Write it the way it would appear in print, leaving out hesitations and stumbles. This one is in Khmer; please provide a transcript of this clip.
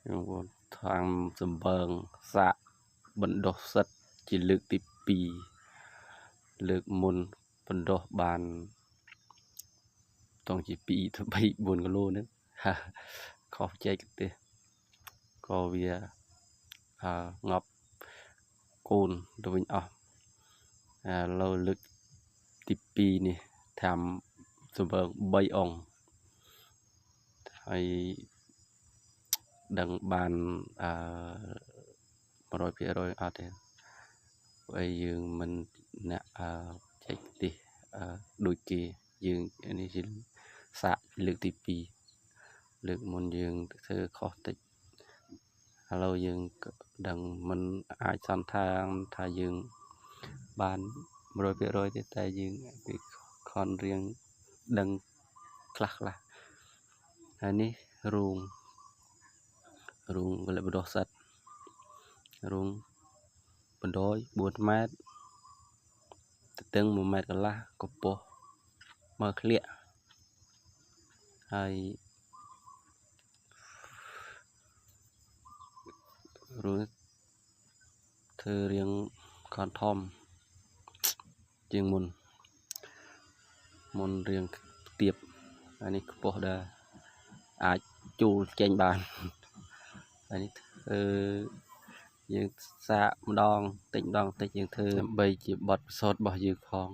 បងប្អូនខាងសំបើងសាកបណ្ដុះសិតជាលើកទី2លើកមុនបណ្ដុះបានតង់ជា2ទៅ3 4គីឡូហ្នឹងខុសចែកទេសក៏វាងាប់កូនទៅវិញអស់ឥឡូវលើកទី2នេះធ្វើសំបើង3អង្គហើយដឹងបានអឺ100%អត់ទេព្រោះយើងមិនអ្នកអឺចែកទេសដូចគេយើងនេះជាសាកលើកទី2លើកមុនយើងធ្វើខុសតិចឥឡូវយើងដឹងមិនអាចសន្និដ្ឋានថាយើងបាន100%ទេតែយើងវាខនរៀងដឹងខ្លះខ្លះហើយនេះរូងរូងវលបណ្ដោះសិតរូងបណ្ដោយ4ម៉ែត្រទទឹង1ម៉ែត្រកន្លះកម្ពស់មើលក្លៀកហើយរូងធ្វើរៀងខនធំជាងមុនមុនរៀងទៀបហើយនេះខ្ពស់ដែរអាចជួលចេញបានហើយនេះធ្វើយើងសាកម្ដងតិចម្ដងតិចយើងធ្វើដើម្បីជាបទពិសោធន៍របស់យើងផង